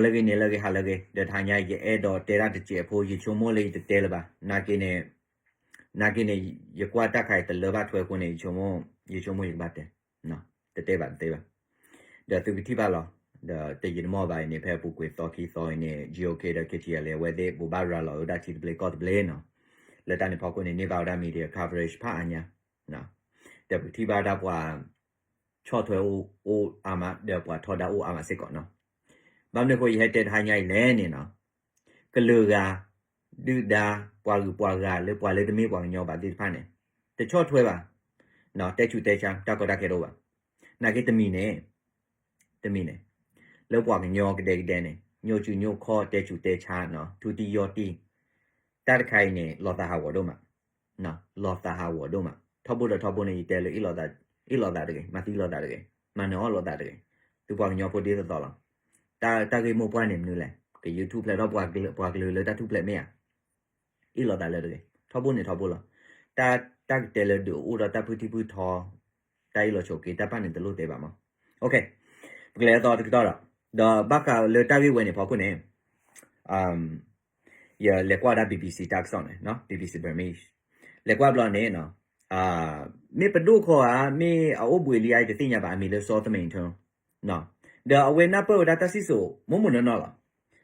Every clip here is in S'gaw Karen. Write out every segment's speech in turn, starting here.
ဂီၤလၢအဂ့ၤ နံၤလၢအဂ့ၤ ဟါလၢအဂ့ၤ ဒီးတဟါညါအံၤ ယအဲၣ်ဒိးတဲတၢ်တစဲးဖိ ယဆိကမိၣ်လၢယတတဲလၢၤဘၣ် နာ်က့န့ၣ် နာ်က့န့ၣ် ယကွၢ်တၢ်ခါအံၤတလၢဘၣ်ထွဲအဃိန့ၣ် ယဆိကမိၣ်ယကဘၣ်တဲ တတဲဘၣ်တတဲဘၣ် ဒီးသုကထံၣ်ဘၣ်လီၤ ဒီးတယံာ်တမီၢ်ဘၣ်အံၤန့ၣ် ဖဲအပူၤကွံာ်သီခံသီအံၤန့ၣ် GOK ဒီး KTLA အဝဲသ့ၣ်ဘိးဘၣ်ရၤလီၤဝဲဒၣ်ထံတဘျ့ကီၢ်တဘျ့နီၤ လၢတၢ်န့ၣ်ဖီခိၣ်န့ၣ် န့ၢ်ဘၣ်ဝဲဒၣ် media coverage ဖးအါညါ ဒီးပကထံၣ်ဘၣ်ဒၣ်ပှၤ ဆီၣ်ထွဲအိၣ်အါမး ဒီးပှၤထီဒါအိၣ်အါမးစ့ၢ်ကီးနီၤ ဘၣ်မနုၤအဃိယဟဲတဲတဟါညါအံၤလဲၣ်န့ၣ်နီၤ ကလုာ်ဂၤ ဒုၣ်ဒါ ပှၤဂုၤပှၤဂၤလၢပှၤလၢတမ့ၢ်ပှၤကညီဘၣ်သ့ၣ်တဖၣ်န့ၣ် တဆီၣ်ထွဲဘၣ် တဲဆူးတဲဆါ တၢ်ကီတၢ်ခဲတအိၣ်ဘၣ် နာ်က့တမံၤန့ၣ် တမံၤန့ၣ် လၢပှၤကညီကဒဲကဒဲန့ၣ် ညိၣ်စုညိၣ်ခီၣ်တဲဆူးတဲဆါနီၤ ထူတံၢ်ယီၢ်တံၢ် တၢ်တခါအံၤန့ၣ် လီၤသးဟးဂီၤဒိၣ်မး လီၤသးဟးဂီၤဒိၣ်မး ထီဘိဒီးထီဘိန့ၣ် ယတဲလၢ အ့ၣ်လိာ်သးတဂ့ၤ မၤသံလိာ်သးတဂ့ၤ မၤနၢၤအီၣ်လိာ်သးတဂ့ၤ သုပှၤကညီဖိဒ်သိးသိးလီၤ တၢ်ဂ့ၢ်မိၢ်ပှၢ်န့ၣ်မနုၤလဲၣ် ကယုၢ်ထူၣ်ဖျဲးထီၣ်ပှၤကလုာ်လၢတၢ်ထူၣ်ဖျဲးမ့ၢ်ဧါ အ့ၣ်လိာ်သးလၢတဂ့ၤ ထီဘိန့ၣ်ထီဘိလီၤ တၢ်ကတဲလၢဒုးအိၣ်ဒီးတၢ်ဖုထံဖုထီ တၢ်အ့ၣ်လိာ်ဆိးက့ တၢ်ပာ်န့ၣ်တလိၣ်တဲဘၣ်မး ပကလဲၤအသီတကတီၢ်ဒီး ဒီးဘၣ်ဃးလၢတၢ်ဂ့ၢ်ဝဲန့ၣ်ဖီခိၣ်န့ၣ် ယလဲၤကွၢ်ဝဲဒၣ် BBC တၢ်ကစီၣ်န့ၣ် BBC Burmese လဲၤကွၢ်ဘျီန့ၣ် မ့ၢ်ပဒိၣ်ခီဧါ မ့ၢ်အအိၣ်ဘှံးလံဧါ ယတသ့ၣ်ညါဘၣ် အမံၤလၢ စီၤသမိန်ထွန်း ဒီးအဝဲနၢ်ပၢၢ်ဝဲဒၣ်တၢ်စံၣ်စိၤ မိၢ်မိၢ်နီၢ်နီၢ်လီၤ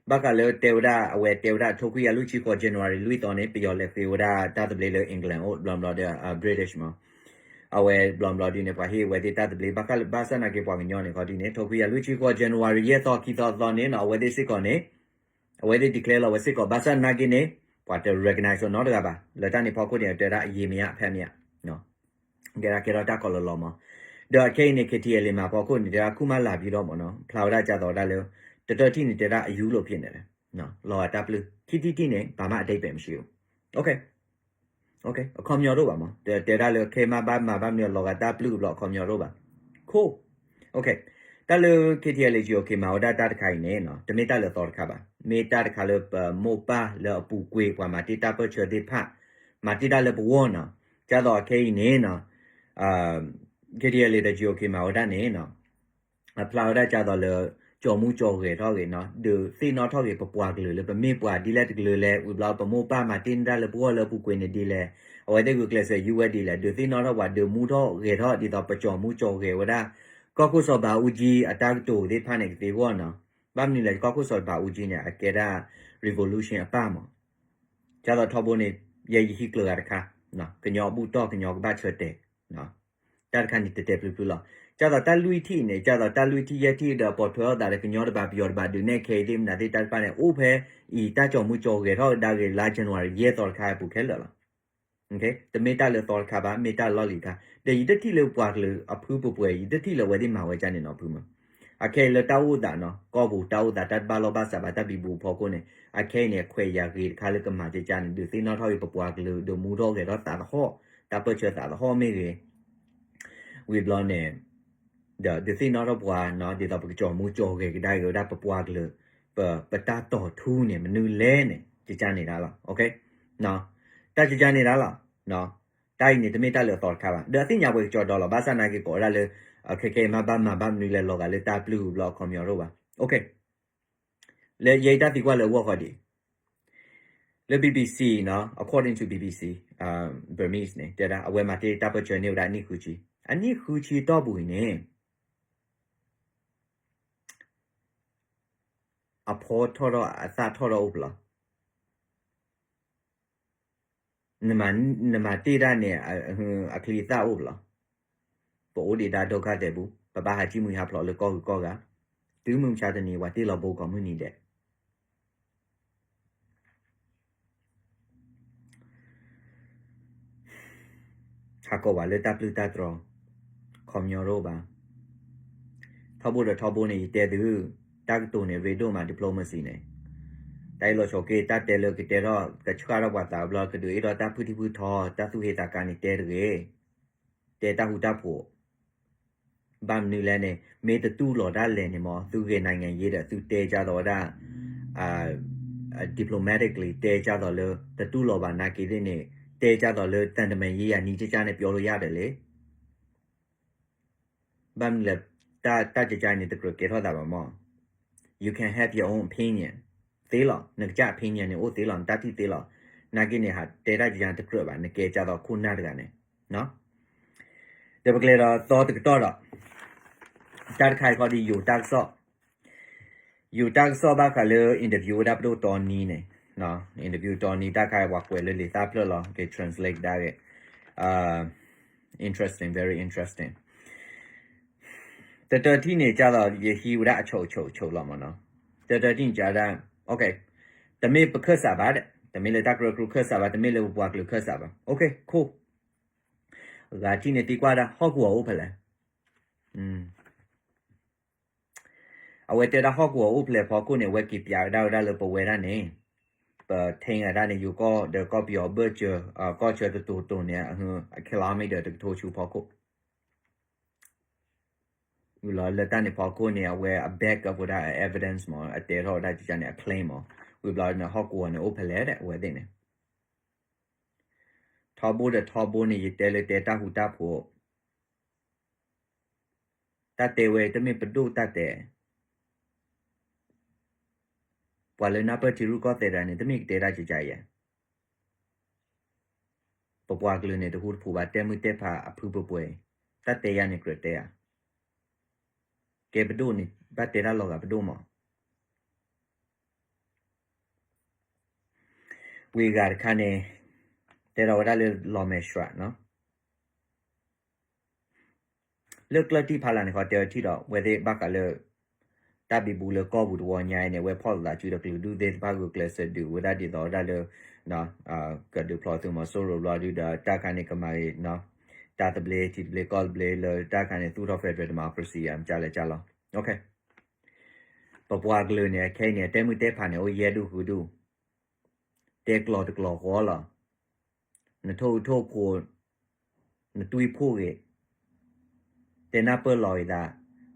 ဘၣ်ဃးလၢတဲဝဲဒၣ် အဝဲတဲဝဲဒၣ် ထိခွံကယၤလွံၢ်ဆံဃီ January လွံၢ်သီန့ၣ် ပယီၤလဲၤဃ့ဝဲဒၣ်တၢ်သဘျ့လၢ England အိၣ် ဘျီဘျီဒီး British မး အဝဲဘျီဘျီဒ်န့ၣ် ပှၤဟ့ၣ်အဝဲသ့ၣ်တၢ်သဘျ့ ဘၣ်ဃးဘၣ်ဆၣ်နာ်က့ပှၤကညီန့ၣ် ခီဒ်န့ၣ် ထိခွံကယၤလွံၢ်ဆံဃီ January ယဲၢ်သီခံသီသီန့ၣ်နီၤ အဝဲသ့ၣ်စ့ၢ်ကီးန့ၣ် အဝဲသ့ၣ် declare လီၤဝဲစ့ၢ်ကီး ဘၣ်ဆၣ်နာ်က့န့ၣ် ပှၤတ recognize နီတဂၤဘၣ် လၢတၢ်န့ၣ်ဖီခိၣ်န့ၣ် တဲဒၣ်အရေးမရ ဖဲမရ ကဲဒၣ်ကဲထီၣ်တၢ်ကီလီၤလီၤမး ဒီးအခဲအံၤန့ၣ် KTLA မၤဖီခိၣ်န့ၣ် တဲဒၣ်ခူၣ်မးလၢ်ဘံဒီးမးနီၤ ဖျါဝဲဒၣ်ကသိးဒၣ်လၢ တတၢၢ်ထံၣ်န့ၣ် တဲဒၣ်အယူလိာ်ဖဲန့ၣ်လဲၣ် လီၤဂာ်တၢ်ပျုၢ် ခံထံၣ်တထံၣ်န့ၣ် ဘာမှအဓိပ္ပာယ်မရှိဘူး အခီပညီတအိၣ်ဘၣ်မး တဲဒၣ်လၢခဲမးဘၣ်မၤဘၣ်မနုၤလီၤဂာ်တၢ်ပျုၢ်ကဘျီ အခီပညီတအိၣ်ဘၣ် ခိၣ် တၢ်လၢ KTLA GOK မၤဝဲဒၣ်တၢ်တခါအံၤန့ၣ် တမ့ၢ်တၢ်လၢအသီတခါဘၣ် မ့ၢ်တၢ်တခါလၢပမိၢ်ပၢ်လၢအပူၤကွံာ် ပှၤမၤတ့ၢ်တၢ်ပၢၢ်ဆၢသ့ၣ်တဖၣ် မၤတ့ၢ်တၢ်လၢပဂီၢ်နီၤ ကသိးအခဲအံၤန့ၣ် KTLA ဒီး GOK မၤဝဲဒၣ်န့ၣ် အဖျါဝဲဒၣ်ကသိးလၢ ကၠီၤမူကၠီၤဂဲၤထီၣ်ဂ့ၤနီၤ ဒုးသ့ၣ်နီၣ်ထီၣ်ဂ့ၤ ပပှၤကလုာ်လၢပမ့ၢ်ပှၤဒ်လဲၣ်တကလုာ်လဲၣ် ဝံၤဘျီပမိၢ်ပၢ်မၤတ့ၢ်န့ၢ်တၢ်လၢပဂီၢ်လၢအပူၤကွံာ်န့ၣ်ဒ်လဲၣ် အဝဲသ့ၣ်ဂုာ်ကျဲးစၢးယူဝဲဒ်လဲၣ် ဒုးသ့ၣ်နီၣ်ထီၣ်ပှၤ ဒုးမူထီၣ်ဂဲၤထီၣ် ဒ်သိးပကၠီၤမူကၠီၤဂဲၤဝဲဒၣ် ကီၢ်ခိၣ်စီၤဘးအူကၠံအတၢ်ကတိၤသ့ၣ်တဖၣ်န့ၣ်ကသ့အဂီၢ်နီၤ ဘၣ်မနုၤလဲၣ် ကီၢ်ခိၣ်စီၤဘးအူကၠံန့ၣ် အကဲဒၣ် revolution အပၢ်မး ကသိးထီဘိန့ၣ် ယဲယဟံးကျၢၤဂၤတခါ ကညီဘူၣ်တီၢ် ကညီကဘၣ်ဆၢတဲာ် တၢ်တခါန့ၣ်တဲာ်တဲာ်ဖျုးဖျုးလီၤ. ကသိးတၢ်လွံၢ်ထံၣ်န့ၣ် ကသိးတၢ်လွံၢ်ထံၣ်ယဲၢ်ထံၣ်ဒီး ပိာ်ထွဲအသးဒီး ကညီတဘး ပယီၤတဘး ဒုးနဲၣ်ခဲအံၤသ့ၣ်မနုၤသ့ၣ်တၢ်တဖၣ်န့ၣ် အိၣ်ဖဲအံၤ တၢ်ကၠီၤမူကၠီၤဂဲၤထီၣ်ကဒါက့ၤလါ January ယဲၢ်သီတခါအပူၤခဲလၢာ်လီၤ. တမ့ၢ်တၢ်လၢအသီတခါဘၣ် မ့ၢ်တၢ်လီၢ်လံၤတခါ ဒီးယတထံၣ်လၢပှၤကလုာ်အဖုပှဲၤပှဲၤ ယတထံၣ်လၢအဝဲသ့ၣ်မၤဝဲဒ်န့ၣ်နီတဖုမး. အခဲအံၤလၢတၢ်အိၣ်သးနီၤ ကီၢ်ပူၤတၢ်အိၣ်သး တၢ်တဘၣ်လိာ်ဘၣ်စးဘၣ် တၢ်ဘံဘူအဖီခိၣ်န့ၣ် အခဲအံၤန့ၣ် အခွဲးယာ်ဂ့ၤတခါလၢကမၤကကါန့ၣ် ဒုးသ့ၣ်နီၣ်ထီၣ်ဂ့ၤပပှၤကလုာ် ဒုးမူထီၣ်ဂဲၤထီၣ်သးသဟီၣ် တၢ်ပၢၢ်ဆၢသးသဟီၣ်မ့ၢ်ဂ့ၤ ဝံၤဘျီန့ၣ် ဒီးဒုးသ့ၣ်နီၣ်ထီၣ်ပှၤနီၤ ဒ်သိးပကကၠီၤမူကၠီၤဂဲၤကဒါက့ၤဝဲဒၣ်ပပှၤကလုာ် ပတၢ်တီၤထူန့ၣ် မနုၤလဲၣ်န့ၣ် ကကါန့ၢ်ဒၣ်လီၤ. တၢ်ကကါန့ၢ်ဒၣ်လီၤ. တၢ်အံၤန့ၣ် တမ့ၢ်တၢ်လၢအသီတခါဘၣ် ဒီးအသ့ၣ်ညါပှဲၤကစီဒီလီၤ ဘၣ်ဆၣ်နာ်က့ကိးဝဲဒၣ်လၢ ခဲခဲအံၤမးဘၣ်မၤဘၣ်မနုၤလဲၣ် လီၤဂာ်လၢတၢ်ပျုၢ်ဘျီ အခီပညီတအိၣ်ဘၣ်. လၢယဲအံၤတၢ်သံကွၢ်လၢအဂီၢ်ဃီဒ်အံၤ လၢ BBC နီၤ according to BBC Burmese န့ၣ် တဲဒၣ် အဝဲမၤတ့ၢ်တၢ်ပၢၢ်ဆၢန့ၢ်ဝဲဒၣ်အနံၣ်ဃုဆံ အနံၣ်ဃုဆံတီၢ်ပူၤအံၤန့ၣ် အဖီထီၣ်ထီၣ်အသၣ်ထီၣ်ထီၣ်အိၣ်ဖဲလဲၣ် နမၤတ့ၢ်တၢ်န့ၣ် အချံအသၣ်အိၣ်ဖဲလဲၣ်. ပအိၣ်ဒံးဒၣ်ဒုက္ခသည်ပူၤ ပဘၣ်ဟးစံၣ်မှံဟးဖျိးလၢကီၢ်ဂၤကီၢ်ဂၤ တုၤမုၢ်မဆါတနံၤ ပှၤတ့ၢ်လီၤဘိကိးမုၢ်နံၤဒဲး ဟးကိးဝဲလၢတၢ်ပျုၢ်တၢ်တြီၤ ခီပညီတအိၣ်ဘၣ်. ထီဘိဒီးထီဘိန့ၣ် ယတဲသု တၢ်ကတိၤန့ၣ် ရ့ဒိၣ်မး diplomacy န့ၣ် တၢ်အ့ၣ်လိာ်ဆိးက့ တၢ်တဲလၢကတဲထီၣ် ကဆှၣ်ထီၣ်ပှၤသးဘျီ ကဒုးအ့ၣ်ထီၣ်တၢ်ဖုၣ်ထံဖုၣ်ထီ တၢ်သူၣ်ဟ့သးကါန့ၣ်တဲတဂ့ၤ တဲတၢ်ဃူတၢ်ဖိး ဘၣ်မနုၤလဲၣ်န့ၣ် မ့ၢ်တတူၢ်လိာ်ဒၣ်လဲာ်န့ၣ်မး သုဂဲၤ နိုင်ငံရေး ဒီးသုတဲကသိးဝဲဒၣ် diplomatically တဲကသိးလၢ တတူၢ်လိာ်ဘၣ်နာ်က့သ့ၣ်န့ၣ် တဲကသိးလၢ သံတမန်ရေးရာ နံၤကကါန့ၣ် ပြောလို့ရတယ်လေ ဘၣ်မနုၤလဲၣ် တၢ်ကကါန့ၣ် တကြၢးကဲထီၣ်သးဘၣ်မး you can have your own opinion သ့လီၤ, နကစၢ် opinion န့ၣ်အိၣ်သ့လီၤ, နတၢ်ထံၣ်သ့လီၤ, နာ်က့န့ၣ် ဟးတဲတၢ်ကယၤတကြၢးဘၣ်, နကဲကသိးခိၣ်နၢ်တဂၤန့ၣ်, ဒီးပကလဲၤဒီးသီတကတီၢ်ဒီး တၢ်တခါအံၤခီဒီး ယိၤတၢ်ကစီၣ် ယိၤတၢ်ကစီၣ်ဘၣ်ဃးလၢ interview ဝဲဒၣ်ပဒိၣ်တီနံန့ၣ်, interview တီနံ တၢ်ခါအံၤပှၤကွဲးလၢလံာ်သၣ်ဖျၢၣ်လီၤ, က့ၤ translate ဒၣ်ဂ့ၤ, interesting, very interesting. တတၢထံၣ်န့ၣ် ကသိး ယဟံးဝဲဒၣ်အဆိးဆိးဆိးလီၤမ့ၢ်နီၤ, တတၢထံၣ်န့ၣ်ကဒၣ်, တမ့ၢ်ပခၢၣ်စးဘၣ်ဒီး တမ့ၢ်လၢတၢ်ကရၢကရိခၢၣ်စးဘၣ်, တမ့ၢ်လၢပပှၤကလုာ်ခၢၣ်စးဘၣ်, ဂၤထံၣ်န့ၣ်သံကွၢ်ဒၣ် ဟီၣ်ကဝီၤအိၣ်ဖဲလဲၣ်, အဝဲတဲဒၣ်ဟီၣ်ကဝီၤအိၣ်ဖဲလဲၣ်ဖီခိၣ်န့ၣ် အဝဲက့ၤပျးကဒါဝဲဒၣ်လၢပဝဲဒၣ်န့ၣ်, ပ tank အဒၣ်န့ၣ် ယိၤကီၢ်ဒီးကီၢ်ပယီၤဘၢၣ်စၢၤ, ကီၢ်ဆၢတတိၤတိၤန့ၣ်, အ kilometer တကထိဆူဖီခိၣ် လီၤလၢတၢ်န့ၣ်ဖီခိၣ်န့ၣ် အဝဲအ back up ဝဲဒၣ်အ evidence မ့ၢ် အတဲထီၣ်ဝဲဒၣ်ကန့ၣ် အ claim မ့ၢ်, ဝံၤဘျီန့ၣ် ဟီၣ်ကဝီၤန့ၣ်အိၣ်ဖဲလဲၣ်ဒီး အဝဲသ့ၣ်န့ၣ် ထီဘိဒီးထီဘိန့ၣ် ယတဲလၢတဲတၢ်ဃူတၢ်ဖိး, တၢ်တဲဝဲတမ့ၢ်ပဒိၣ်တၢ်တဲ, ပှၤလၢနၢ်ပၢၢ်ထံရူၢ်ကီၢ်သဲးတဂၤန့ၣ် တမ့ၢ်ကတဲတၢ်ကကယဲၢ်, ပပှၤကလုာ်န့ၣ် တဟူတဖိးဘၣ် တဲမုၢ်တဲဖးအဖုပှဲၤပှဲၤ, တၢ်တဲယၤန့ၣ်ကြၢးတဲဧါ, ကဲပဒိၣ်န့ၣ် ဘၣ်တဲတၢ်လီၤဂာ်ပဒိၣ်မး ဝံၤအဂၤတခါန့ၣ် တဲထီၣ်ဝဲဒၣ်လၢလီၤမဲာ်ဆှးနီၤ, လၢကျၢၢ်တံၢ်ဖးလၢ်န့ၣ်ခီ တဲဝဲထံၣ်ဒီး ဝဲသ့ၣ်ဘၣ်ဃးလၢ တၢ်ဘံဘူလၢကီၢ်ပူၤတဝီညါအံၤန့ၣ် ဝဲဖီၣ်လိာ်သးစုဒီးကလုာ်ဒူၣ်သ့ၣ်တဖၣ်ဂုာ်ကျဲးစၢးဒုးဝဲဒၣ်ဒ်သိးဝဲဒၣ်လၢ ကဒုးဖျီသုးမီၤစိရိၤဘျီဒုဒီး တၢ်ခါန့ၣ်ကမၤဂ့ၤ တၢ်သဘျ့ ထံသဘျ့ကီၢ်သဘျ့လၢတၢ်ခါန့ၣ် သူၣ်ထီၣ် federal democracy မကလဲၣ်ကလီၤ. ပပှၤကလုာ်န့ၣ် ခဲအံၤန့ၣ် အတဲမုၢ်တဲဖးန့ၣ် အိၣ်ယဲၢ်ဒူၣ်ဃုဒူၣ်, တဲကျိာ်တကျိာ်ဃီလီၤ. နထိၣ်အုးထိၣ်ဖိး, နတွံၢ်ဖိၣ်ဂ့ၤ, တဲနၢ်ပၢၢ်လီၤအသး,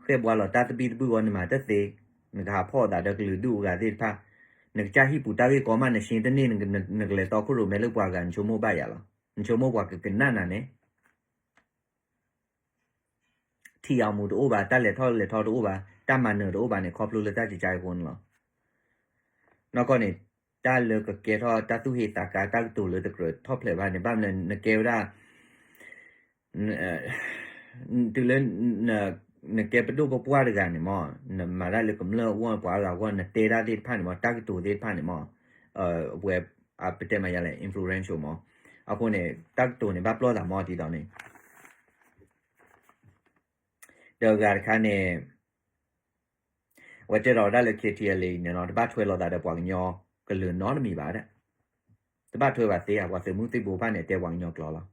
ဃဲၣ်ဘှါလီၤတၢ်သဘံၣ်သဘုၣ်ဝဲ နမၤတသ့, နကဟးဖီၣ်အသးဒီးကလုာ်ဒူၣ်အဂၤသ့ၣ်တဖၣ်, နကစၢ်ဟံၣ်ပူၤတၢ်ဂ့ၢ်ကီမး နရှင်းတန့ၢ် နကလဲၤတီခိၣ်ရိၣ်မဲလၢပှၤဂၤ နဆိကမိၣ်ဘၣ်ယၤလီၤ. နဆိကမိၣ်ပှၤကကနၣ်နၤန့ၣ် ထံၣ်အမူးတအိၣ်ဘၣ်, တၢ်လဲၤထီၣ်လဲၤထီတအိၣ်ဘၣ်, တၢ်မၤနၢၤတအိၣ်ဘၣ်န့ၣ် ခီဖျိလၢတၢ်ကကါအံၤအဃိန့ၣ်လီၤ. နီၢ်ကီၢ်န့ၣ် တၢ်လၢကကဲထီၣ်တၢ်သူၣ်ဟ့သးကါ တၢ်ကတိၤလၢတကြၢးထီၣ်ဖျဲးဘၣ်န့ၣ် ဘၣ်မနုၤနကဲဝဲဒၣ် တုၤလၢ နကဲပဒိၣ်ပပှၢ်တဂၤန့ၣ်မး, နမၤတၢ်လၢကမျၢၢ်အဂီၢ် ပှၤအါဂၤအဂီၢ် နတဲတၢ်သ့ၣ်တဖၣ်န့ၣ်မး တၢ်ကတိၤသ့ၣ်တဖၣ်န့ၣ်မး, အဝဲ ပတဲမးယါလဲၣ် influential မး, အဃိန့ၣ် တၢ်ကတိၤန့ၣ် ဘၣ်ပျီၢ်သးမးဒ်သိးန့ၣ် ဒီးအဂၤတခါန့ၣ် အဝဲတဲထီၣ်ဝဲဒၣ်လၢ KTLA အံၤန့ၣ်နီၤ တဘၣ်ထွဲလိာ်သးဒီးပှၤကညီကလုာ်နီတမံၤဘၣ်ဒီး, တဘၣ်ထွဲဘၣ်သ့ဧါ, ပှၤသုးမုၢ်သံၣ်ဘိတဖၣ်န့ၣ် တဲပှၤကညီကျိာ်လီၤ.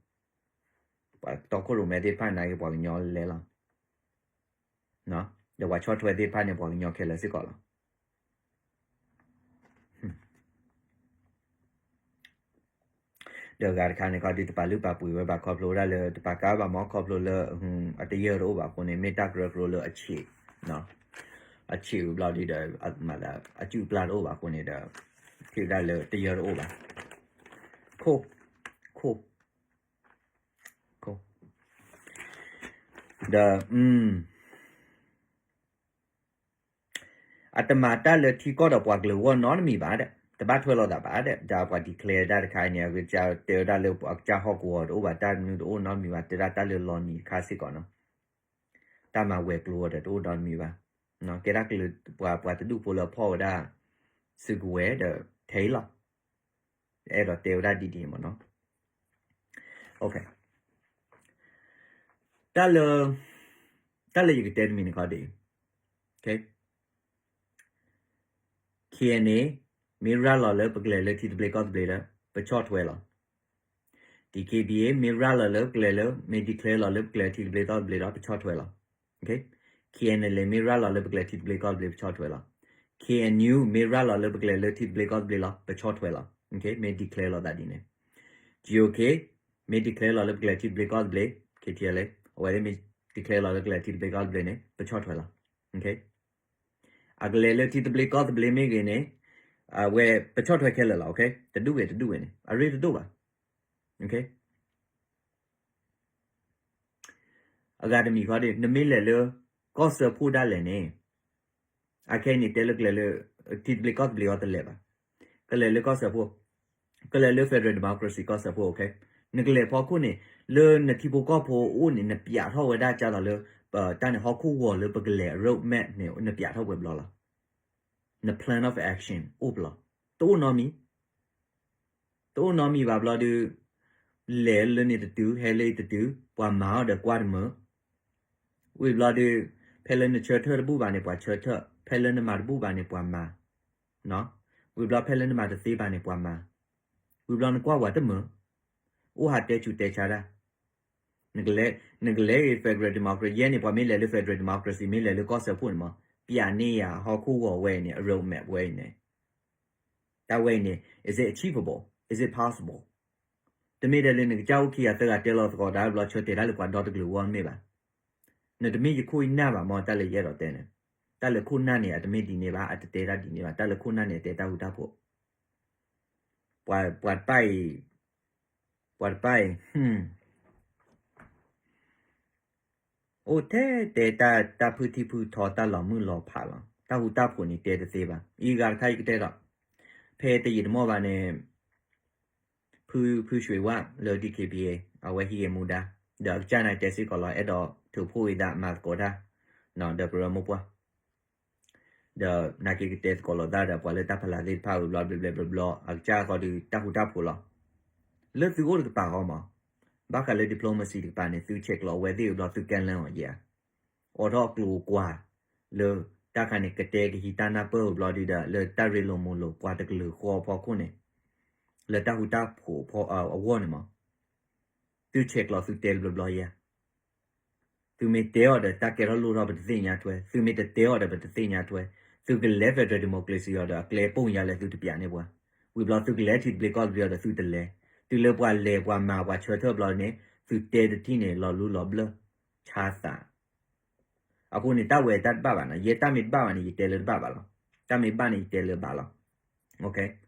ပှၤတီခိၣ်ရိၣ်မဲသ့ၣ်တဖၣ်န့ၣ် နာ်က့ပှၤကညီလဲၤလီၤ. ဒီးပှၤဆီၣ်ထွဲသ့ၣ်တဖၣ်န့ၣ် ပှၤကညီခဲလၢာ်စ့ၢ်ကီးလီၤ. ဒီးအဂၤတခါန့ၣ် ခီဒုးတပာ်လုၢ်ပာ်ပှ့ၤဝဲဘၣ် ခီဖျိဒၣ်လၢ တပာ်ကါဘၣ်မး ခီဖျိလၢ အတယၢၢ်တအိၣ်ဘၣ်အဃိန့ၣ် မ့ၢ်တၢ်ကရၢကရိလၢအဆံး, အဆံးဝံၤဘျီဒုဒီး မၤသးအစုၣ်အပျၢ်တအိၣ်ဘၣ်အဃိန့ၣ်ဒီး ထံၣ်ဝဲဒၣ်လၢတယၢၢ်တအိၣ်ဘၣ်. ခိၣ်, ခိၣ်, ခိၣ် ဒီး အတမၤတၢ်လၢထံကီၢ်ဒီးပှၤကလုာ်အဂီၢ်နီတမံၤဘၣ်ဒီး တဘၣ်ထွဲလိာ်သးဘၣ်ဒီး ဒီးပှၤ declare တၢ်တခါအံၤန့ၣ် အကစၢ်တဲဝဲဒၣ်လၢပှၤကစၢ်ဟီၣ်ကဝီၤတအိၣ်ဘၣ် တၢ်မနုၤတအိၣ်နီတမံၤဘၣ် တဲဒၣ်တၢ်လၢလီၤနံၤတခါစ့ၢ်ကီးနီၤ တၢ်မၤဝဲၤကျိၤအီၤဒီးတအိၣ်နီတမံၤဘၣ်. ကဲဒၣ်ကလုာ်ပှၤ ပှၤတဒူၣ်ဖိလၢအဖီၣ်ဝဲဒၣ် စုကဝဲၤဒီးထဲအံၤလီၤ. အဲၣ်ဒိးတဲဝဲဒၣ်ဒ်ဒ်မ့ၢ်နီၤ. တၢ်လၢ တၢ်လၢယကတဲတမံၤန့ၣ်ခီဒ်အံၤ, KNA မ့ၢ်ရၤလီၤလၢပကလဲၤလၢထံသဘျ့ကီၢ်သဘျ့ဒီး ပဆီၣ်ထွဲလီၤ. DKBA မ့ၢ်ရၤလီၤလၢပကလဲၤလၢ မ့ၢ် declare လီၤလၢပကလဲၤထံသဘျ့ကီၢ်သဘျ့ဒီး ပဆီၣ်ထွဲလီၤ. KNLA မ့ၢ်ရၤလီၤလၢပကလဲၤထံသဘျ့ကီၢ်သဘျ့ ပဆီၣ်ထွဲလီၤ. KNU မ့ၢ်ရၤလီၤလၢပကလဲၤလၢထံသဘျ့ကီၢ်သဘျ့လီၤ ပဆီၣ်ထွဲလီၤ. မ့ၢ် declare လီၤသးဒ်န့ၣ်. GOK မ့ၢ် declare လီၤလၢပကလဲၤထံသဘျ့ကီၢ်သဘျ့, KTLA အဝဲသ့ၣ်မ့ၢ် declare လီၤလၢကလဲၤထံသဘျ့ကီၢ်သဘျ့န့ၣ် ပဆီၣ်ထွဲလီၤ. အကလဲၤလၢထံသဘျ့ကီၢ်သဘျ့မ့ၢ်ဂ့ၤန့ၣ် အဝဲပဆီၣ်ထွဲခဲလၢာ်လီၤ. တဒူၣ်ဂ့ၤတဒူၣ်ဂ့ၤန့ၣ် အရ့တဒိၣ်ဘၣ်. အဂၤတမံၤဃီဒ် နမ့ၢ်လဲၤလၢ ကီၢ်စၢဖှိၣ်ဒၣ်လဲာ်န့ၣ် အခဲအံၤန့ၣ် တဲလၢကလဲၤလၢ ထံသဘျ့ကီၢ်သဘျ့အီၤတလဲၤဘၣ်. ကလဲၤလၢကီၢ်စၢဖှိၣ်, ကလဲၤလၢ federal democracy ကီၢ်စၢဖှိၣ်, okay? နကလဲၤဖီခိၣ်န့ၣ် လၢနထံဖိကီၢ်ဖိအအိၣ်န့ၣ် နပျးထီၣ်ဝဲဒၣ်ကၢ်လီၤလၢ တၢ်န့ၣ်ဟီၣ်ခိၣ်ဂီၤလၢပကလဲၤ road map န့ၣ် နပျးထီၣ်ပှဲၤဘျီလီၤ. န plan of action အိၣ်ပလီၤ. တအိၣ်နီတမံၤ တအိၣ်နီတမံၤဘၣ်ဘျီဒုး လဲၤလၢန့ၣ်တတုၤ ဟဲလၢအံၤတတုၤ ပှၤမၤအီၤဒီးကွၢ်တမုာ်. ဝံၤဘျီဒုး ဖဲလၢနဆၢထၢၣ်တဘူၣ်ဘၣ်န့ၣ် ပှၤဆၢထၢၣ်, ဖဲလၢနမၤတဘူၣ်ဘၣ်န့ၣ် ပှၤမၤ, ဝံၤဘျီဖဲလၢနမၤတသ့ဘၣ်န့ၣ် ပှၤမၤ, ဝံၤဘျီနကွၢ်ပှၤတမုာ်, အိၣ်ဟးတဲဆူးတဲဆါတၢ် နကလဲၤ နကလဲၤဂ့ၤ federal democracy ယဲန့ၣ် ပှၤမ့ၢ်လဲၤလၢ federal democracy မ့ၢ်လဲၤလၢကီၢ်စၢဖှိၣ်န့ၣ်မး ပျးန့ၢ်ယၤဟီၣ်ခိၣ်ဂီၤဝဲအံၤန့ၣ် အ road map ဝဲအံၤန့ၣ် တၢ်ဝဲအံၤန့ၣ် is it achievable? Is it possible? တမ့ၢ်တဲလၢနကစၢ်အိၣ်ခံဂၤသၢဂၤတဲလီၤသကိးတၢ်ဘျီ ဆၢတဲာ်တၢ်လၢပှၤဒီတကလုာ်အဂီၢ်မ့ၢ်ဘၣ်. နတမ့ၢ်ယခိၣ်ယနၢ်ဘၣ်မး တၢ်လၢယအဲၣ်ဒိးတဲန့ၣ်, တၢ်လၢခိၣ်နၢ်န့ၣ် အတမ့ၢ်ဒ်န့ၣ်ဘၣ်, အတတဲတၢ်ဒ်န့ၣ်ဘၣ်, တၢ်လၢခိၣ်နၢ်န့ၣ် အတဲတၢ်ဃူတၢ်ဖိး, ပှၤ ပှၤတပၣ်အံၤ, ပှၤတပၣ်အံၤ အိၣ်ထဲတဲတၢ် တၢ်ဖုထံဖုထီ တၢ်လီၤမုၢ်လီၤဖးလီၤ. တၢ်ဃူတၢ်ဖိးန့ၣ်တဲတသ့ဘၣ်. အံၤဂၤတခါယကတဲဒီး ဖဲတယံာ်တမီၢ်ဘၣ်န့ၣ် ဖု ဖုရွှ့ၤဝၣ်လၢ ဒီကၠ့ပံၤအ့ အဝဲဟံးဂဲၤမူဒါ ဒီးအကစၢ်နာ်က့တဲစ့ၢ်ကီးလီၤ အဲၣ်ဒိးထုးဖှိၣ်ဝံသးမၤသကိးတၢ် ဒီးကရၢမိၢ်ပှၢ် ဒီးနာ်က့ကတဲသကိးလိာ်သးဒီးပှၤလၢတၢ်ဖီလာ်သ့ၣ်တဖၣ်ဝံၤဘျီ ဘျီဘျီဘျီဘျီ အကစၢ်ဃီဒုး တၢ်ဃူတၢ်ဖိးလီၤ. လၢသုအိၣ်တကပၤဃီမး ဘၣ်ဃးလၢ diplomacy တကပၤန့ၣ် သုဆဲးကျိးအဝဲသ့ၣ်ဝံၤဘျီ သုကဲလၢအီၤယဲၢ် အိးထီၣ်ကျိၤကွာ် လၢတၢ်ခါန့ၣ် ကတဲကဟံးတၢ်နၢ်ပၢၢ်ဝံၤဘျီဒုးဒီး လၢတၢ်ရ့လိာ်မုာ်လိာ် ပှၤတကလုာ်ဃီအဖီခိၣ်န့ၣ် လၢတၢ်ဃူတၢ်ဖိးအဂီၢ်န့ၣ်မး သုဆဲးကျိးသုတဲတဘျီဘျီယဲၢ် သုမ့ၢ်တဲအီၤဒီး တၢ်ကဲထီၣ်လိၣ်ထီၣ်ပတသ့ၣ်ညါထွဲ, သုမ့ၢ်တတဲအီၤဒီး ပတသ့ၣ်ညါထွဲ, သုကလဲၤ federal democracy အီၤဒီး အကျဲပိာ်ညါလဲၣ် သုတပျးန့ၢ်ပှၤ, ဝံၤဘျီသုကလဲၤထံသဘျ့ကီၢ်သဘျ့အီၤဒီး သုတလဲၤ, တုၤလၢပှၤလဲၤပှၤမၤပှၤဆၢထၢၣ်ဘျီန့ၣ် သုတဲတထံၣ်န့ၣ် လီၤလူလီၤဘျၢၣ် ဆါသး အဃိန့ၣ် တၢ်ဝဲတၢ်တဘၣ်ဘၣ်နီၤ, ယဲတၢ်မ့ၢ်တဘၣ်ဘၣ်န့ၣ် ယတဲလၢတဘၣ်ဘၣ်လီၤ, တၢ်မ့ၢ်ဘၣ်န့ၣ် ယတဲလၢဘၣ်လီၤ.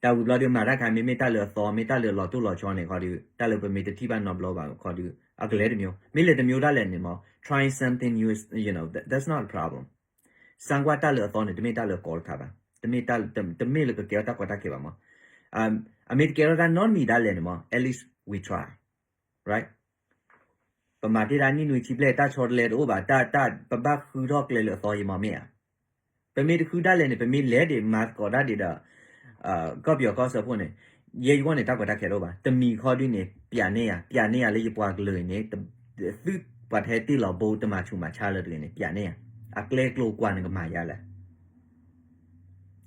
တၢ်ဝံၤဘျီဒုးမၤတၢ်ခါ မ့မ့ၢ်တၢ်လၢအသီ မ့ၢ်တၢ်လၢအလီၤတိၢ်လီၤဆီန့ၣ်ခီဒုး တၢ်လၢပမ့ၢ်တထံၣ်ဘၣ်နီတဘျီဘၣ်ခီဒုး အကလဲၤတမျိုး မ့ၢ်လဲၤတမျိုးဒၣ်လဲာ်န့ၣ်မး trying something new is, you know, that, that's not a problem. စမ်းကွၢ်တၢ်လၢအသီန့ၣ် တမ့ၢ်တၢ်လၢအကီတခါဘၣ်, တမ့ၢ်တၢ်, တမ့ၢ်လၢကကဲထီၣ်တၢ်ကီတၢ်ခဲဘၣ်မး, အမ့ၢ်တကဲထီၣ်တၢ်နီတမံၤဒၣ်လဲာ်န့ၣ်မး at least we try, right? ပမၤတ့ၢ်ဒၣ်နံၣ်နွံဆံဘျဲၣ် တၢ်ဆီတလဲတအိၣ်ဘၣ်, တၢ်, တၢ်, ပဘၣ်ဃုထီၣ်ကျဲလၢအသီယမးမ့ၢ်ဧါ. ပမ့ၢ်တဃုဒၣ်လဲာ်န့ၣ် ပမ့ၢ်လဲၤဒံးမၤသကိးတၢ်ဒံးဒီး ကီၢ်ပယီၤကီၢ်စၢဖှိၣ်န့ၣ် ယဲယဂီၢ်န့ၣ် တၢ်ကီတၢ်ခဲတအိၣ်ဘၣ်. တမံၤခီဒုန့ၣ် ပျးန့ၢ်ယၤ, ပျးန့ၢ်ယၤလၢယပှၤကလုာ်အံၤန့ၣ် သုပှၤတဟဲတ့ၢ်လီၤဘိတမၤဆူးမၤဆါလၢတဂ့ၤန့ၣ် ပျးန့ၢ်ယၤ, အကျဲကျိၤကွာ်နကမၤယၤလဲၣ်.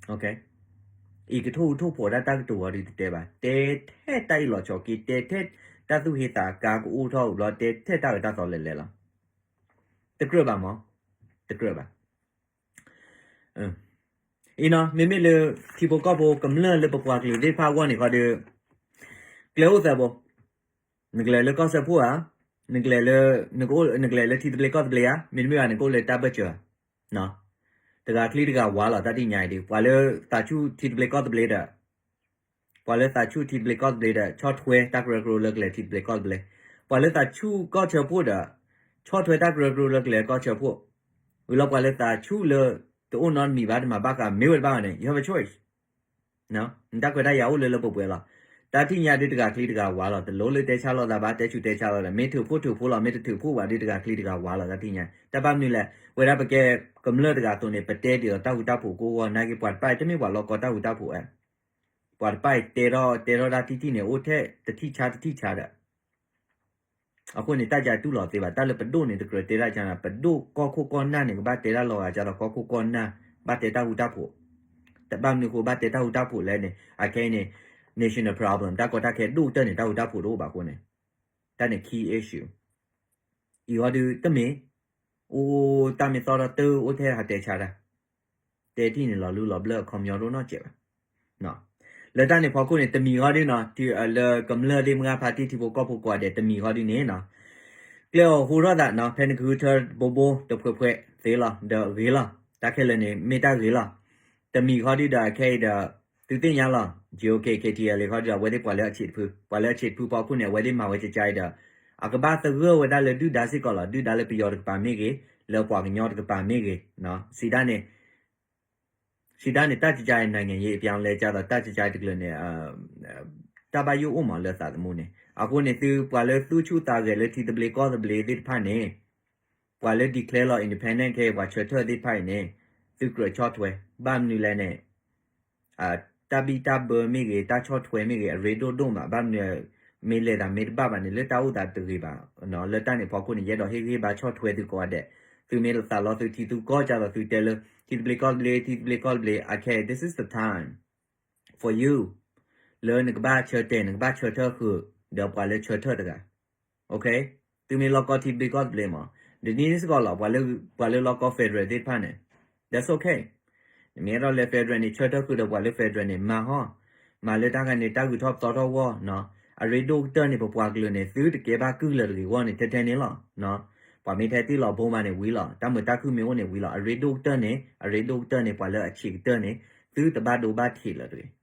အံၤကထိၣ်ဟူးထိၣ်ဖိးဒၣ်တၢ်ကတိၤဝဲဒုးတတဲဘၣ်, တဲထဲတၢ်အ့ၣ်လိာ်ဆိးက့, တဲထဲတၢ်သူၣ်ဟ့သးကါကအိၣ်ထီၣ်ဝံၤဘျီ တဲထဲတၢ်အၢတၢ်သီလဲၤလဲၤလီၤ. တကြၢးဘၣ်မး, တကြၢးဘၣ်. အံၤနီၤ မ့မ့ၢ်လၢ ထံဖိကီၢ်ဖိကမျၢၢ်လၢပပှၤကလုာ်သ့ၣ်တဖၣ်အဂီၢ်န့ၣ်ခီဒီး ကျဲအိၣ်သးဘိ, နကလဲၤလၢကီၢ်စၢဖှိၣ်ဧါ, နကလဲၤလၢ, နကလဲၤလၢထံသဘျ့ကီၢ်သဘျ့ဧါ, မ့တမ့ၢ်ဘၣ်နကအိၣ်လၢတၢ်ဘၢၣ်စၢၤဧါ. တဂၤချံတဂၤဝါလီၤ တၢ်တသ့ၣ်ညါအံၤဒီး ပှၤလၢသးဆူၣ်ထံသဘျ့ကီၢ်သဘျ့ဒီး ပှၤလၢသးဆူၣ်ထံသဘျ့ကီၢ်သဘျ့ဒီး ဆီၣ်ထွဲတၢ်ကရၢကရိလၢကလဲၤထံသဘျ့ကီၢ်သဘျ့, ပှၤလၢသးဆူၣ်ကီၢ်စၢဖှိၣ်ဒီး ဆီၣ်ထွဲတၢ်ကရၢကရိလၢကလဲၤကီၢ်စၢဖှိၣ်, ဝံၤလီၤပှၤလၢသးဆူၣ်လၢ တအိၣ်နီတမံၤဘၣ် တမၤဘၣ်ဃးမ့ၢ်ဝဲတဘၣ်ဘၣ်န့ၣ် you have a choice. နတၢ်ခွဲးတၢ်ယာ်အိၣ်လၢလၢပှဲၤပှဲၤလီၤ. တၢ်ထံၣ်ညါဒုးတဂၤချံတဂၤဝါလီၤ, တလိၣ်လၢတဲဆါလိာ်သးဘၣ်, တဲဆူးတဲဆါလိာ်သး, မ့ၢ်ထုးဖှိၣ်ထုးဖိလီၤ, မ့ၢ်တထုးဖှိၣ်ဘၣ်ဒုးတဂၤချံတဂၤဝါလီၤ, တၢ်ထံၣ်ညါ. တၢ်ဘၣ်မနုၤလဲၣ်, ဝဲဒၣ်ပကဲကမျၢၢ်တဂၤအသိးန့ၣ် ပတဲဒ်သိးတၢ်ဃူတၢ်ဖိးကိးဂီၢ်, နာ်က့ပှၤတပၣ်အံၤတမ့ၢ်ပှၤလီၢ်ကီတၢ်ဃူတၢ်ဖိးဧါ. ပှၤတပၣ်အံၤတဲထီၣ်တဲထီၣ်တၢ်ထံၣ်ထံၣ်န့ၣ် အိၣ်ထဲတထံၣ်ဆါတထံၣ်ဆါဒီး အဃိန့ၣ် တၢ်ယၤတူၢ်လိာ်သ့ဘၣ်, တၢ်လၢပဒိၣ်န့ၣ် တကြၢးတဲဒၣ်ကန့ၣ်, ပဒိၣ်ကီၢ်ခိၣ်ကီၢ်နၢ်န့ၣ် ကဘၣ်တဲဒၣ်လီၤဂာ်ကဒီးကီၢ်ခိၣ်ကီၢ်နၢ်, ဘၣ်တဲတၢ်ဃူတၢ်ဖိး, တဘၣ်မနုၤဃိဘၣ်တဲတၢ်ဃူတၢ်ဖိးလဲၣ်န့ၣ်, အခဲအံၤန့ၣ် national problem တၢ်ကီတၢ်ခဲဒိၣ်ကတၢၢ်န့ၣ် တၢ်ဃူတၢ်ဖိးတအိၣ်ဘၣ်အဃိန့ၣ်, တၢ်န့ၣ် key issue အံၤဃီဒုးတမ့ၢ်, အိၣ်တၢ်မ့ၢ်သီၣ်ထီၣ်တၢ် အိၣ်ထဲဟးတဲဆါတၢ် တဲထံၣ်န့ၣ်လီၤလူလီၤဘျၢၣ်အခီပညီတအိၣ်နီတစဲးဘၣ်. လၢတၢ်န့ၣ်ဖီခိၣ်န့ၣ် တမံၤဃီဒုနီၤ, လၢကမျၢၢ်သ့ၣ်မုၢ်ဂၢ်ဖါတံၢ်ထံဖိကီၢ်ဖိကိးဂၤဒဲး တမံၤဃီဒုန့ၣ်နီၤ, ကျဲအိၣ်ဟူထီၣ်သးနီၤ, ဖဲနကဃုထၢဘိဘိတဖှဲးဖှဲးသ့လီၤ, ဒီးဂ့ၤလီၤ, တၢ်ခဲလၢာ်န့ၣ် မ့ၢ်တၢ်ဂ့ၤလီၤ. တမံၤဃီဒုဒီးအခဲအံၤဒီး သုသ့ၣ်ညါလီၤ, G O K K T L A ဃီဒုဒီး အဝဲသ့ၣ်ပှၤလၢအဆံးတဖု, ပှၤလၢအဆံးတဖုဖီခိၣ်န့ၣ် အဝဲသ့ၣ်မၤဝဲကကါအံၤဒီး အကဘၣ်သဂၢၢ်ဝဲဒၣ်လၢဒုၣ်ဒါစ့ၢ်ကီးလီၤ, ဒုၣ်ဒါလၢပယီၤတကပၤမ့ၢ်ဂ့ၤ, လၢပှၤကညီတကပၤမ့ၢ်ဂ့ၤ, စံးဒၣ်န့ၣ် ထံၣ်ဒၣ်န့ၣ် တၢ်ကကါအံၤ နိုင်ငံရေးအပြောင်းလဲ ကသိး တၢ်ကကါတကျၢၤန့ၣ် တၢ်ဘၣ်ယိၣ်အိၣ်မးလၢသးသမူန့ၣ် အဃိန့ၣ် သုပှၤလၢသူဆူၣ်သးဂဲၤလၢထံသဘျ့ကီၢ်သဘျ့သ့ၣ်တဖၣ်န့ၣ် ပှၤလၢ declare လီၤ independent ခဲအံၤ ပှၤဆၢထၢၣ်သ့ၣ်တဖၣ်အံၤန့ၣ် သုကြၢးဆီၣ်ထွဲ ဘၣ်မနုၤလဲၣ်န့ၣ် တၢ်ဘံၣ်တၢ်ဘၢမ့ၢ်ဂ့ၤ တၢ်ဆီၣ်ထွဲမ့ၢ်ဂ့ၤ အရ့ဒိၣ်ဒိၣ်မး ဘၣ်မနုၤ မ့ၢ်လဲၤသးမ့ၢ်တဘၣ်ဘၣ်န့ၣ် လၢတၢ်အိၣ်သးတဂ့ၤဘၣ် လၢတၢ်န့ၣ်ဖီခိၣ်န့ၣ် ယအဲၣ်ဒိးဟ့ၣ်ဂံၢ်ဟ့ၣ်ဘါဆီၣ်ထွဲသုကိးဂၤဒဲး သုမ့ၢ်သးလီသုထံသုကီၢ် ကသိးသုတဲလၢ ထံသဘျ့ကီၢ်သဘျ့ ထံသဘျ့ကီၢ်သဘျ့ okay, this is the time for you လၢနကဘၣ်ဆၢတဲာ် နကဘၣ်ဆၢထၢၣ်ဃုာ် ဒီးပှၤလၢဆၢထၢၣ်တဂၤ okay, သုမ့ၢ်လီၢ်ကီၢ်ထံသဘျ့ကီၢ်သဘျ့မး ဒ်န့ၣ်စ့ၢ်ကီးလီၤ ပှၤလၢလီၢ်ကီၢ် federal သ့ၣ်တဖၣ်န့ၣ် that's okay နမ့ၢ်အဲၣ်ဒိးလဲၤ federal န့ၣ် ဆၢထၢၣ်ဃုာ်ဒီးပှၤလၢ federal န့ၣ် မၤဟီ မၤလၢတၢ်ဂၤန့ၣ် တၢ်ဂုၤထီၣ်ပသီထီၣ်ဂီၢ်နီၤ အရ့ဒိၣ်ကတၢၢ်န့ၣ် ပပှၤကလုာ်န့ၣ် သုတကဲဘၣ်ကုၢ်လၢာ်တဂ့ၤအဂီၢ်န့ၣ် ထဲထဲန့ၣ်လီၤ. ပှၤမ့ၢ်ထဲတ့ၢ်လီၤဘိမးန့ၣ်ဝံၤလီၤ တၢ်မုာ်တၢ်ခုၣ်မ့ၢ်အိၣ်န့ၣ်ဝံၤလီၤ အရ့ဒိၣ်ကတၢၢ်န့ၣ် အရ့ဒိၣ်ကတၢၢ်န့ၣ် ပှၤလၢအဆံးကတၢၢ်န့ၣ် သုတဘၣ်ဒိဘၣ်ထံးလၢၤတဂ့ၤ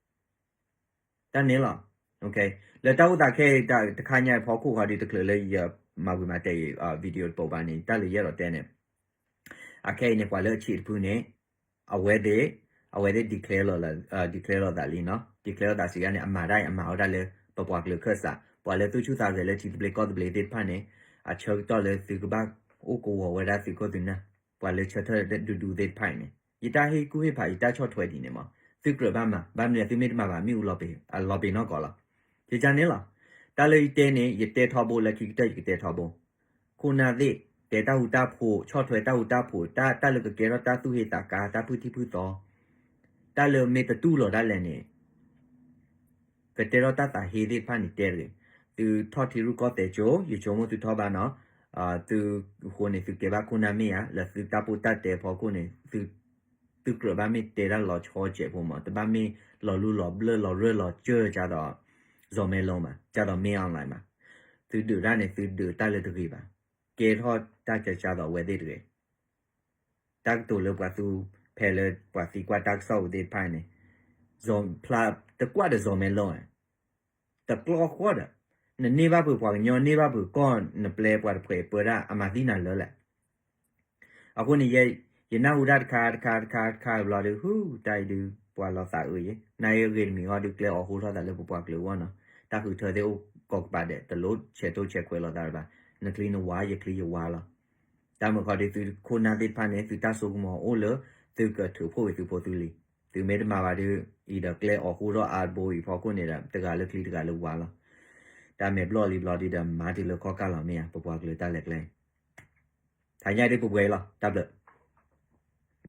တၢ်န့ၣ်လီၤ. လၢတၢ်အိၣ်သးခဲအံၤတခါညါအံၤဖီခိၣ်ဃီဒီး တချုးလၢယမၤဝံၤမၤတဲာ်အံၤ video တပိးဘၣ်န့ၣ် တၢ်လၢယအဲၣ်ဒိးတဲန့ၣ် အခဲအံၤန့ၣ် ပှၤလၢအဆံးတဖုန့ၣ် အဝဲသ့ၣ် အဝဲသ့ၣ် declare လီၤ declare လီၤသးလံနီၤ declare လီၤသးစံးဒ်န့ၣ် အမၤတၢ်အံၤ အမၤဝဲဒၣ်လၢ ပပှၤကလုာ်ခၢၣ်စး ပှၤလၢသူၣ်ဆူၣ်သးဂဲၤလၢထံသဘျ့ကီၢ်သဘျ့သ့ၣ်တဖၣ်န့ၣ် အဆၢကတီၢ်လၢသုကဘၣ်အိၣ်ကဝီၤဝဲဒၣ်သုးခိၣ်သုးနၢ် ပှၤလၢဆၢထၢၣ်ဒူဒူသ့ၣ်တဖၣ်အံၤန့ၣ် ယတၢ်ဟ့ၣ်ကူၣ်ဟ့ၣ်ဖး ယတၢ်ဆီၣ်ထွဲဒ်န့ၣ်မး သုကြၢးဘၣ်မၤ ဘၣ်မနုၤသုမ့ၢ်တမၤဘၣ် မ့ၣ်အူလီၤပ့ၤနီၢ်ကီးလီၤ. ယကန့ၣ်လီၤ. တၢ်လၢယတဲန့ၣ် ယတဲထီဘိလၢခံကတၢၢ်ယကတဲထီဘိ ခိၣ်နၢ်သ့ၣ် တဲတၢ်ဃူတၢ်ဖိး ဆီၣ်ထွဲတၢ်ဃူတၢ်ဖိး တၢ် တၢ်လၢကကဲထီၣ်တၢ်သူၣ်ဟ့သးကါ တၢ်ဖုၣ်ထံၣ်ဖုၣ်သီ တၢ်လၢမ့ၢ်တတူၢ်လိာ်ဒၣ်လဲာ်န့ၣ် ကတဲထီၣ်တၢ်သးဟ့သ့ၣ်တဖၣ်န့ၣ်တဲတဂ့ၤ. သုထီၣ်ထံရူၢ်ကီၢ်သဲးကၠိ ယဆိကမိၣ်သုထီၣ်ဘၣ်နီၤ သုအဃိန့ၣ် သုကဲဘၣ်ခိၣ်နၢ်မ့ၢ်ဧါ လၢသုတၢ်ပိၢ်တၢ်တဲဖီခိၣ်န့ၣ် သုကြၢးဘၣ်မ့ၢ်တဲတၢ်လီၤဆီစဲးဖိမး တဘၣ်မ့ၢ်လီၤလူလီၤဘျၢၣ်လီၤရၢၢ်လီၤစၢၢ်ကသိး စီၤမဲလီမး ကသိး မင်းအောင်လှိုင် မး သုဒုးတၢ်န့ၣ် သုဒုးတၢ်လၢတဂ့ၤဘၣ်. ကဲထီၣ်တၢ်ကကသိးအဝဲသ့ၣ်တဂ့ၤ တၢ်ကတိၤလၢပှၤသူ ဖဲလၢပှၤသံကွၢ်တၢ်ကစီၣ်ပူၤသ့ၣ်တဖၣ်န့ၣ် ဖျါတကွၢ်ဒီးစီၤမဲလီ တကျီဃီဒီး နန့ၢ်ဘၣ်ပှၤကညီ န့ၢ်ဘၣ်ပှၤကီၢ် နပျဲပှၤတဖှဲးပၢဒၣ် အမၤသံနၤလၢလဲၣ်. အဃိန့ၣ် ယနၢ်ဟူတၢ်တခါတခါတခါတခါဘျီဒီး ဟူ တၢ်အံၤဒုး ပှၤလီၤသးအုးယဲ နၢ်အံၤအဂ့ၤတမံၤဃီဒုး ကျဲအီၤဟူထီၣ်သးလၢပပှၤကလုာ်အဂီၢ်နီၤ တၢ်ဃုထၢသ့ၣ်အိၣ်ကိးကပၤဒဲး တလိၣ်ဆဲးထိၣ်ဆဲးခွဲးလိာ်သးတဘၣ် နချံနဝါ ယချံယဝါလီၤ. တၢ်မုာ်ခီဒုး သုခိၣ်နၢ်သ့ၣ်တဖၣ်န့ၣ် သုတၢ်စိကမီၤအိၣ်လၢ သုကထုးဖှိၣ်က့ၤသုဖိသုလံၤ သုမ့ၢ်တမၤဘၣ်ဒီး အံၤဒီးကျဲအီၤဟူထီၣ်အါတဘိအံၤဖီခိၣ်န့ၣ်ဒီး တဂၤလၢချံတဂၤလၢဝါလီၤ. တၢ်မဲာ်ဘျီၣ်လံဘျီဒုးဒီး မၤတုၤလၢခီၣ်ကၢ်လီၤမ့ၢ်ဧါ ပပှၤကလုာ်တၢ်လဲၤကျဲ ထါညါဒ်ပပှဲၤအံၤလီၤ တၢ်ဘျုး